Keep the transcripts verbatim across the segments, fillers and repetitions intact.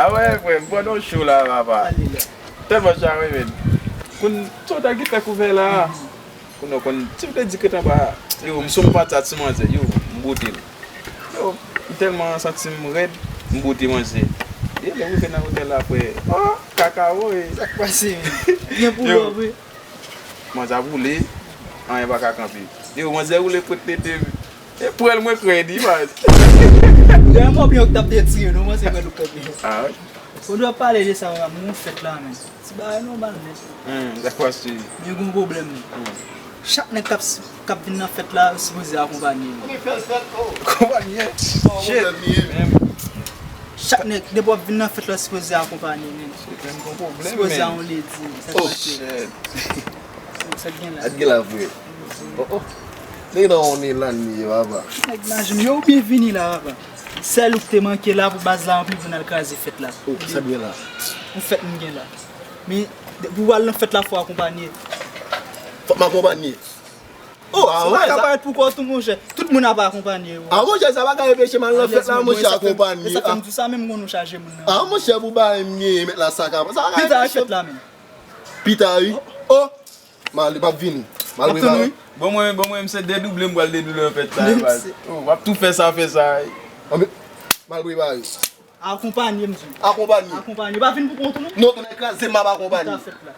A wè, frè m, pandan w cho la, papa. Tèlman chare, men. Konn, sa w ta ki fè kouvè la. Konn, konn, ti vle di ke t anba. Yo, m sou m pati a ti manzè. Yo, m bote l. Yo, m tèlman santi m rèd, m bote manzè. E lè m rive nan otèl la, frè. Oh, kaka, woy. Sa k pase, men? Gen pwoblèm, wi. Manzè ap woule, anyen pa ka kanpe. Yo, manzè woule kot tete m. E pwèl mwen kredi, man. Vrèman byen ou t ap detire, non, manzè mwen nou kanpe. Ah, wi. Ou dwe pale de sa, papa, m gon fèt la, men. Ti bagay nòmal nèt. Hmm, sa k pase? Men gon pwoblèm. Hmm. Chak nèg k ap, k ap vin nan fèt la, sipoze akonpanye. Akonpanye? Shit. Chak nèg, depi w ap vin nan fèt la, sipoze akonpanye, men. Shit, men gon pwoblèm, men. Sipoze a yon ledi, sa k pase? Oh, shit. Sa k gen la? Sa k gen la vre? Oh, oh. Nèg nan yon elan li ye, papa. Nèg nan jim yo, ou byen vini la, papa. Sèl ou k te manke la pou baz la anpli pou n al kraze fèt la. Oh, sa k gen la? Yon fèt m gen la. Men, pou w al nan fèt la, fò w akonpanye. Fòk m akonpanye. Oh, ah, wè, sa ka parèt pou kò w tou, monchè. Tout moun ap akonpanye yo. Ah, monchè, sa pa ka anpeche m al nan fèt la, monchè, akonpanye. E sa fè m di w sa, menm m konn ou chaje moun nan. Ah, monchè, pou bagay m genyen, mèt la sa ka. Sa pa ka anpeche m. Pita fèt la, menm. Pita, wi. Oh! M ale, m ap vini. M al prepare. Bon, mwen, bon, mwen, m se dedouble, m pral dedouble an fèt sa, baz. Oh, w ap tou fè sa, fè sa. Anben, m al prepare. Akonpanye m di w. Akonpanye. Akonpanye. Pa vin pou kont ou, non? Non, tonnè kraze m, m ap akonpanye. Sa fèt la.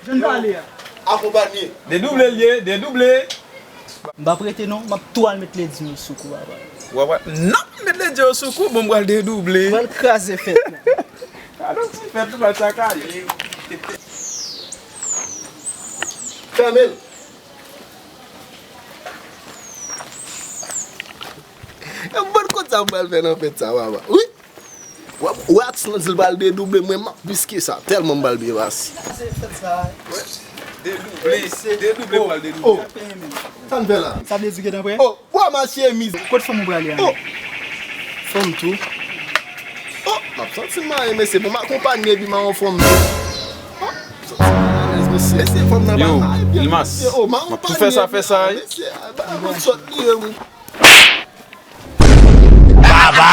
Jan n pale a. Akonpanye. Dedouble l ye, dedouble. M p ap rete, non, m ap tou al met ledi yo sou kou, papa. W ap, non, met ledi yo sou kou, bon, m pral dedouble. M pral kraze fèt la. Alò, ti fèt ou pa sakaje. Fèmen l. E m bann kont sa m pral fè nan fèt sa, papa. Wi. W ap wè atis lan di l pral dedouble, mwen m ap plis ke sa. Tèlman m pral byen pase. Dedouble, dedouble, pral dedouble. Oh, sa n fè la? Sa vle di w gentan prè? Oh, w a mache miz. Kot fanm ou prale a? Oh. Fanm tou. Oh, m ap santi m mayen, mesye. Bon, m akonpanye epi m a yon fanm tou. Oh, m santi m alèz, mesye. Mesye, fanm nan pa mayen byen, mesye. Oh, m akonpanye epi m a, mesye. Ba, ba, sòt li, wi. Baba!